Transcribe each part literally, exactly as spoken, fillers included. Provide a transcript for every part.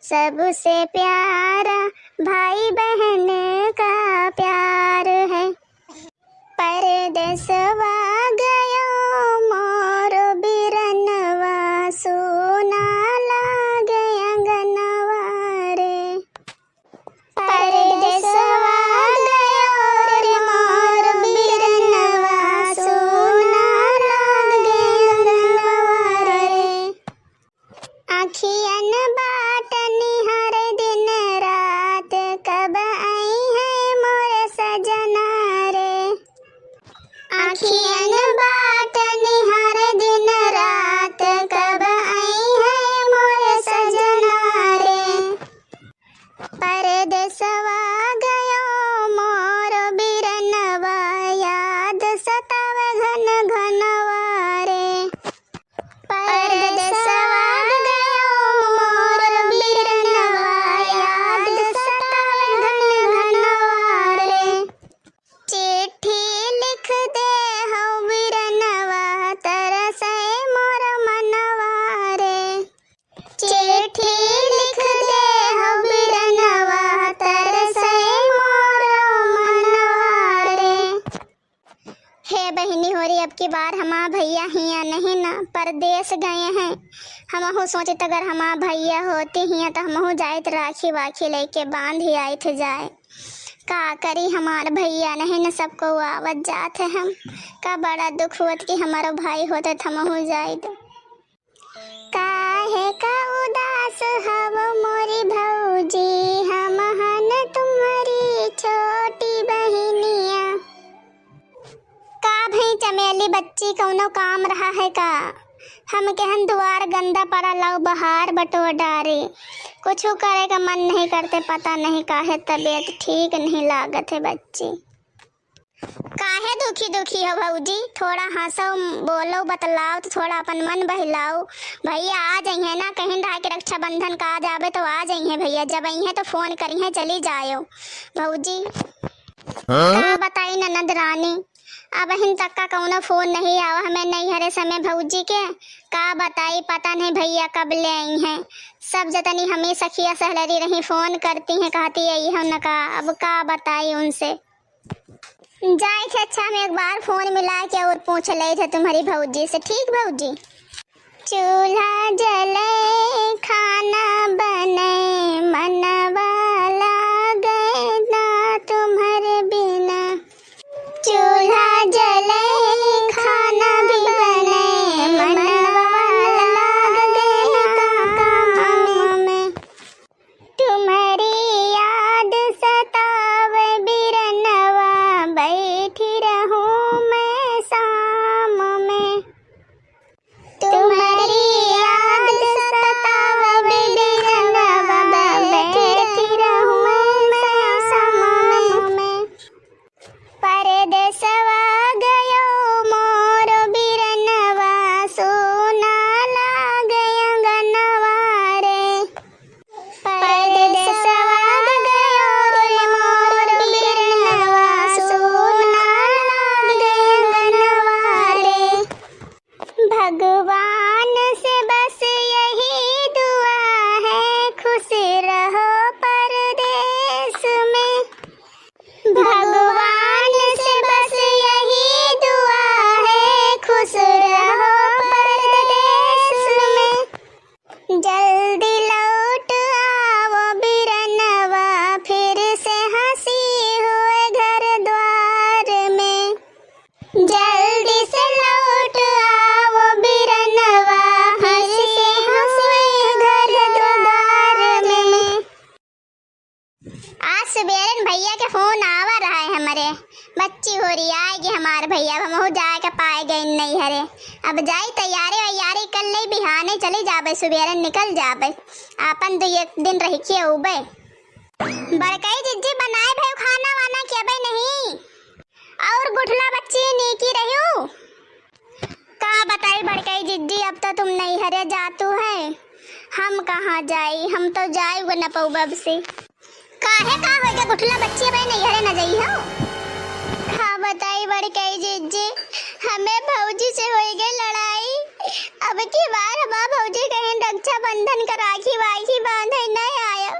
सबसे प्यारा भाई बहन का प्यार है। परदेसवा गयो मोर बिरनवा, सुना लागे अंगनवा रे। परदेसवा गयो रे मोर बिरनवा, सुना लागे अंगनवा रे। आँखियन बाट निहारे दिन रात, कब अइहैं मोर सजना रे। आँखियन बाट निहारे दिन रात, कब अइहैं मोर सजना रे। परदेसवा गयो मोर बिरनवा, याद सतावे घन घनवा रे। परदेसवा गयो मोर बिरनवा, याद सतावे घन घनवा रे। चिट्ठी लिख देहउ बिरनवा, तरसै मोर मनवा रे। चिट्ठी लिख देहउ बिरनवा, तरसै मोर मनवा रे। हे बहिनी होरी, अब की बार हमार भइया हियाँ नहीं ना, परदेस गए हैं। हमहू सोचित अगर हमार भइया होती हियाँ त हमहू जाइत राखी वाखी लइके बाँध ही आइत जाए। का करी, हमार भइया नहीं न, सबको आवत जात है हम। का बड़ा दुख होत कि हमारो भाई होते त हमहू जाइत। काहे का उदास हव मोरी भौजी, हम हन तुम्हरी छोटी बहिनिया। का भई चमेली बच्ची, कउनो काम रहा है का? हम केहन दुआर गंदा पड़ा, लाओ बहार बटोर डारे। कुछु करे का मन नहीं करते, पता नहीं काहे तबीयत ठीक नहीं लागत है बच्ची। काहे दुखी दुखी हो भौजी? थोड़ा हँसो, बोलो, बतलाओ, तो थोड़ा अपन मन बहलाओ। भइया आ जइहें ना, कहिन रहा कि रक्षाबंधन का आ जाबे तो आ जइहें भइया, जब अइहें तो फोन करिहें, चली जायो भौजी। हाँ? का बताई ननद रानी, अबहिन तक का कउनो फोन नहीं आवा हमें नैहरे से हमें भौजी के। का बताई, पता नहीं भइया कब ले अइहें। सब जतनी हमी सखिया सहलरी रही, फोन करती हैं, कहती है हम न का, अब का बताई उनसे। जाए थे, अच्छा, हम एक बार फोन मिला के और पूछ ले थे तुम्हरी भौजी से, ठीक भौजी? चूल्हा जले, खाना बने, मनवा लागे ना तुम्हरे बिना। चूल्हा जले, खाना भी बने, मनवा लागे ना काम में। तुम्हरी याद सतावे बिरनवा, बैठी रहूँ मैं शाम में। तुम्हरी याद सतावे बिरनवा, बैठी रहूँ मैं शाम में। परदेसवा गयो मोर बिरनवा, सुना लागे अंगनवा रे। परदेसवा गयो रे मोर बिरनवा, सुना लागे अंगनवा रे। भगवान से बस यही दुआ है, खुश रहो परदेस में। भगवान से बस यही दुआ है, खुश रहो परदेस में। जल्दी लौट आओ बिरनवा, फिर से हँसी हुए घर द्वार में। जल्दी से लौट आओ बिरनवा, फिर से हँसी घर द्वार में। आज सुबेरन भइया के फोन आवा रहा है हमरे, बच्ची होरी आएगी हमार भइया, अब हमहू जाए के पाए गए नैहरे। अब जाई तैयारी वैयारी कर ले, बिहाने चली जाबे, सुबेरन निकल जाबे, आपन दो एक दिन रह के अउबे। बड़कई जिज्जी बनाए भइउ खाना वाना कि अबे नहीं? और गुठला बच्ची नीकी रह्यू? का बताई बड़कई जिज्जी, अब तो तुम नैहरे जातू है, हम कहाँ जाई, हम तो जाए हुए न पउबे अब से। काहे का हो गया गुठला बच्ची, अबे नैहरे न जइहो? खाब बताई बड़कई जिज्जी, हमें भौजी से होई गई लड़ाई। अब की बार हमार भौजी कहीं रक्षाबंधन का राखी वाखी बांधे नहीं आयो,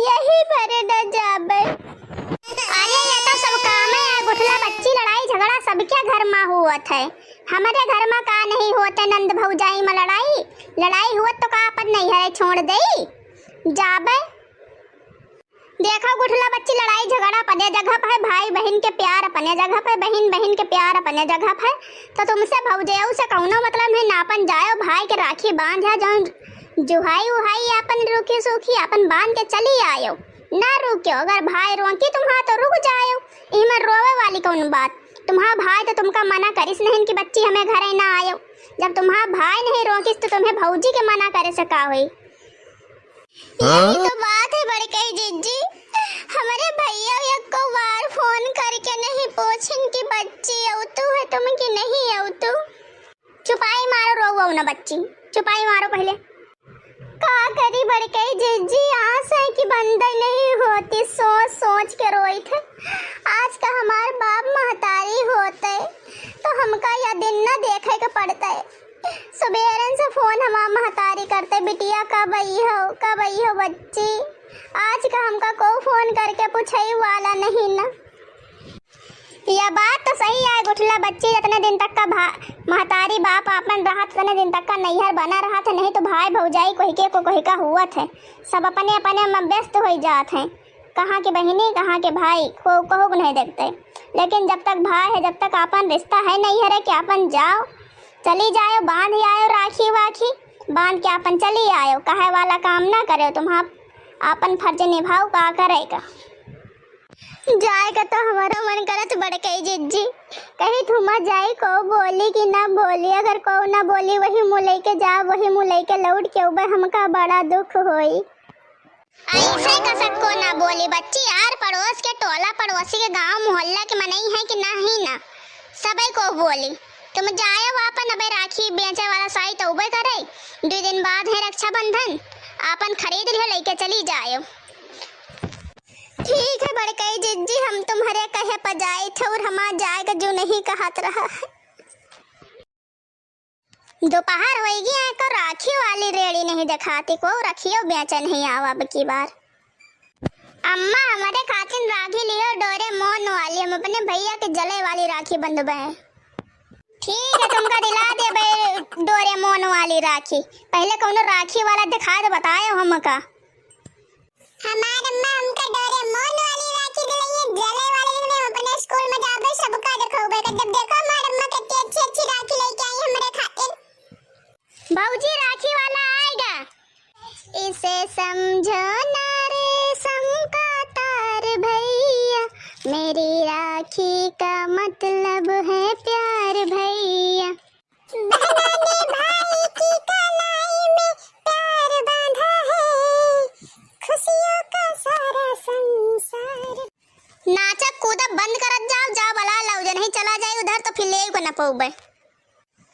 यही भरे न जाबे। अरे ये तो सब काम है, गुठला बच्ची, लड़ाई झगड़ा सबके घर मा होत है। हमरे घर मा का नहीं होत है, नंद भौजाई मा लड़ाई, लड़ाई होत तो का अपन नैहरे छोड़ देई, जाबे। देखो गुठला बच्ची, लड़ाई झगड़ा अपने जगह पे है, भाई बहिन के प्यार अपने जगह पे, बहिन बहिन के प्यार अपने जगह पे। तो तुमसे भौजयऊ से कौनो मतलब नहीं, ना अपन जायो भाई के राखी बांध है, जौन जुहाई उहाई अपन रूखी सूखी अपन बांध के चली आयो, ना रुक्यो। अगर भाई रोकी तुम्हार तो रुक जायो, इमा रोवे वाली कौन बात? तुम्हार भाई तो तुमका मना करिस नहीं कि बच्ची हमें घरे ना आयो। जब तुम्हार भाई नहीं रोकिस तो तुम्हें भौजी के मना करे से का होई? यही तो बात है बड़कई जिज्जी, हमरे भैया एको बार फोन करके नहीं पूछिन कि बच्ची अउतू है तुम कि नहीं अउतू। चुपाई मारो, रोवो ना बच्ची, चुपाई मारो पहले। का करी बड़कई जिज्जी, आस है कि बंदे नहीं होती, सोच सोच के रोई थे। आज का हमार बाप महतारी होते तो हमका यह दिन न देखे के पड़ते। सुबेरन से फोन हमार महतारी करते, "बिटिया कब आई हो, कब आई हो बच्ची?" आज का हमका को फोन करके पूछे वाला नहीं ना। यह बात तो सही है गुठला बच्ची, जितने दिन तक का भा-, महतारी बाप आपन रहत, उतने दिन तक का नैहर बना रहत है, नहीं तो भाई भौजाई कोहिके को कोहिका हुआ थे, सब अपने अपने में व्यस्त हो जात हैं। कहाँ के बहिनी, कहाँ के भाई, को कहू को नहीं देखते। लेकिन जब तक भाई है, जब तक आपन रिश्ता है नैहरे के, आपन जाओ, चली जाओ, बांध आयो राखी वाखी, बांध के आपन चली आयो, कहे वाला काम ना करे, तुम आप, आपन फर्ज निभाओ, का करेगा। जाए का तो हमारो मन करत बड़कई जिज्जी, कहीं थुमा जाई, को बोली कि ना बोली, अगर को ना बोली, वही मुँह लेके जा, वही मुँह लेके लौट के उबे, हमका बड़ा दुख होई। ऐसे कसक को ना बोली बच्ची, आर पड़ोस के टोला पड़ोसी के गांव मोहल्ला के मनई है कि नाही ना, सबई को बोली। तुम जायो आपन अबे राखी बेचे वाला साई तो उबे करे, दो दिन बाद है रक्षाबंधन, आपन खरीद लियो, लेके चली जायो। ठीक है बड़कई जिज्जी, हम तुम्हरे कहे पर जाई थे और हमार जाए का जू नहीं कहत रहा है। दोपहर होई गई है, को राखी वाली रेड़ी नहीं देखाती, को रखियो बेचे नहीं आवा अब की बार। अम्मा, हमारे खातिर राखी लियो डोरेमोन वाली, हम अपने भैया के जले वाली राखी बंधबे। ठीक है, तुमका दिला देबे डोरेमोन वाली राखी। पहले कौनो राखी वाला दिखा दे, बतायो हमका। हमार अम्मा हमका डोरेमोन वाली राखी दिलाई है, जले वाली दिन में अपने स्कूल में जाबे, सबका दिखाऊबे। जब देखो हमार अम्मा कितनी अच्छी अच्छी राखी लेके आई हमरे खातिर। भौजी, राखी वाला आएगा। इसे समझो ना रेशम का तार भैया, मेरी राखी का मतलब है प्यार भैया। बहना ने भाई की कलाई में प्यार बांधा है, खुशियों का सारा संसार। नाचा कूदा बंद करत जाओ, जाओ बला लाओ, जे नहीं चला जाए उधर तो फिर ले को ना पउबे।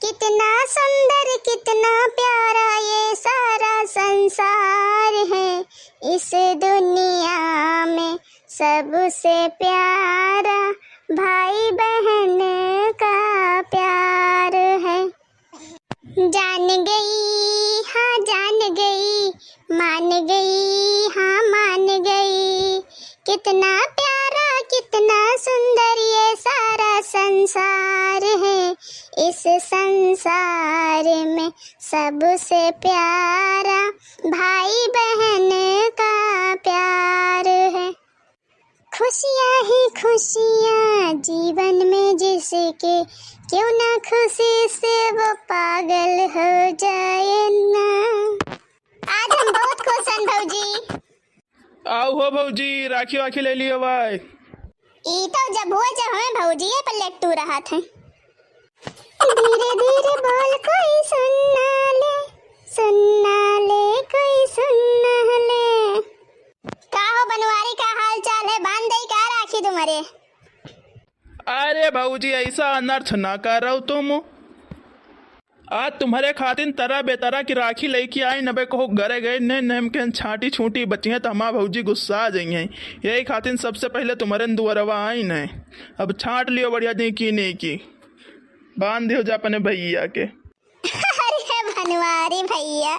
कितना सुंदर, कितना प्यारा ये सारा संसार है, इस दुनिया में सबसे प्यारा भाई बहन का प्यार है। जान गई, हाँ जान गई, मान गई, हाँ मान गई। कितना प्यारा, कितना सुंदर ये सारा संसार है। इस संसार में सबसे प्यारा भाई बहन का प्यार है। खुशियाँ ही खुशियाँ जीवन में जिसके, क्यों ना खुशी से वो पागल हो जाए ना। आज हम बहुत खुश हन भौजी। आओ हो भौजी, राखी वाखी ले लियो भाई। ई तो जब हुआ जब हमें भौजी पर लट्टू रहत हैं। धीरे धीरे बोल कोई सुन ना ले, सुन ना ले कोई सुन ना ले। का हो बनवारी, का हाल चाल है? बांध दई का राखी तुम्हारे? अरे भौजी, ऐसा अनर्थ ना करो तुम। आज तुम्हरे खातिन तरह बेतरह की राखी लइके आइन, अबे कहूँ घरे गइन न, न हमके छाँटी छूँटी बचिहैं त हमार भौजी गुस्सा जइहैं। यही खातिन सबसे पहिले तुम्हरे दुअरवा आइन है। अब छाँट लियो बढ़िया नीकी नीकी, बाँध दियो जा अपने भइया के। अरे बनवारी भइया,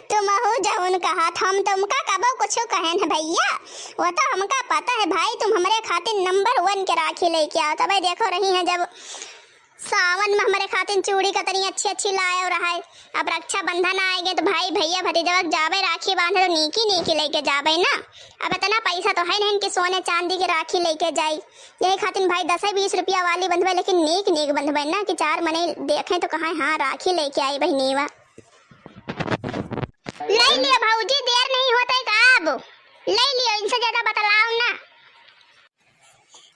तुमहू जउन कहत, हम तुमका कबो कुछु कहेन है भइया, वो तो हमका पता है भाई, तुम हमरे खातिन number one के राखी लइके आवत। अबे देखो रही हैं जब सावन में हमरे खातिन चूड़ी कतरी अच्छी अच्छी लाए रहे। अब रक्षाबंधन आएगे तो भाई भइया भतीजवा के जाबे राखी बाँधे तो नीकी नीकी लइके जाबे ना। अब इतना पैसा तो है नहीं कि सोने चाँदी के राखी लइके जाई। यही खातिन भाई दस बीस रुपया वाली बंधबे, लेकिन नीक नीक बंधबे ना कि चार मनई देखें तो कहें, "हाँ, राखी लइके आई बहिनीवा।" लइ लियो भौजी, देर नहीं होत है का अब? लइ लियो, इनसे ज्यादा बतलाओ ना।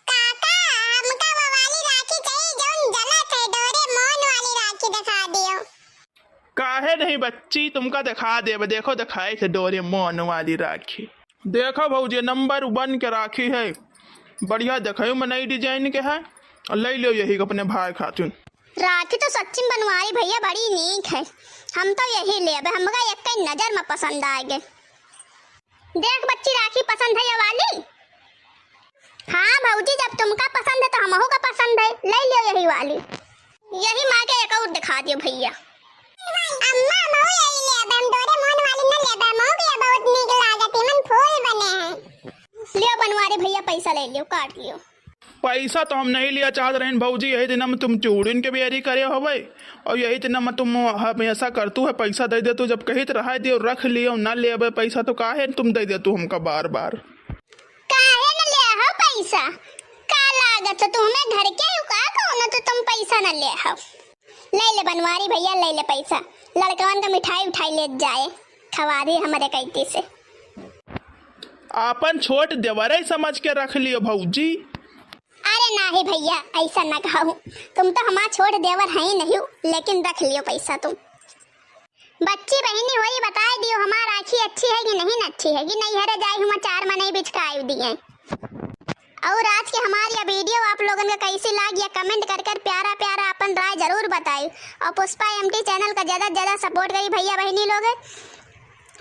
काका, हमका वो वाली राखी चाहिए जउन जलत है, डोरेमोन वाली राखी दिखा दियो। काहे नहीं बच्ची, तुमका दिखा देब। देखो दिखाइत है डोरेमोन वाली राखी। देखो भौजी, number one के राखी है, बढ़िया देखो में नई design के है, और लइ लियो यही अपने भाई खातिन। राखी तो सच्ची में बनवारी भइया बड़ी नीक है, हम तो यही लेबे, हमका एक नजर में पसंद आएगे। देख बच्ची, राखी पसंद है ये वाली? हाँ भौजी, जब तुमका पसंद है तो हमहू का पसंद है, लइ लियो यही वाली। यही माँ के एक और दिखा दियो भइया। अम्मा, हमहू यही लेबे, हम डोरेमोन वाली न लेबे, हमहू के ये बहुत नीक लागत, इमन फूल बने हैं। लियो बनवारी भइया, पैसा लइ लियो, काट लियो। पैसा तो हम नहीं लिया चाहत रहेन भौजी, यही दिन में तुम चूड़िन के बेरी करे होबे और यही दिन में तुम हमेशा करतू है पैसा दइ देतू, जब कहित रहा दियो रख लियो, न लेबे पैसा तो काहे तुम दइ देतू हमका बार बार? काहे न ले हो पैसा? का लागत है तुम्हें घर के हो का कौनो तो तुम पैसा न ले हो? लइ ले बनवारी भइया, लइ ले पैसा, लड़कवन का मिठाई उठाई ले जाए, खवा दी हमरे कैती से। आपन छोट देवरे समझ के रख लियो भौजी। अरे नाही भइया, ऐसा न कहू, तुम तो हमार छोट देवर है ही नहीं, लेकिन रख लियो पैसा तुम। बच्ची बहिनी होई, बताए दियो हमार राखी अच्छी है कि नहीं अच्छी है, कि नैहरे जाई हुआ चार मनई बिचकाई दिए। और आज के हमारी ये video आप लोगन का कैसी लागी या comment कर कर प्यारा प्यारा अपन राय जरूर बताई। और पुष्पा M T channel का ज्यादा से ज्यादा support करी भइया बहिनी लोग।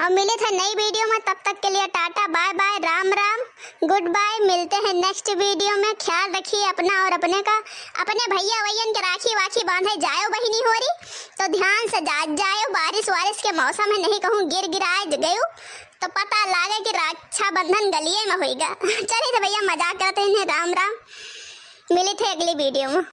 और मिलित है नई video में, तब तक के लिए tata bye bye, Ram Ram, good bye। मिलते हैं next video में। ख्याल रखिए अपना और अपने का। अपने भइया वैयन के राखी वाखी बांधे जायो बहिनी होरी, तो ध्यान से जात जायो। बारिश वारिश के मौसम है, नहीं कहूँ गिर गिराए ज-, गयो तो पता लागे कि रक्षाबंधन गलिए में होइगा। चलिए तो भइया, मजाक करते हैं, राम राम, मिलित है अगली video में।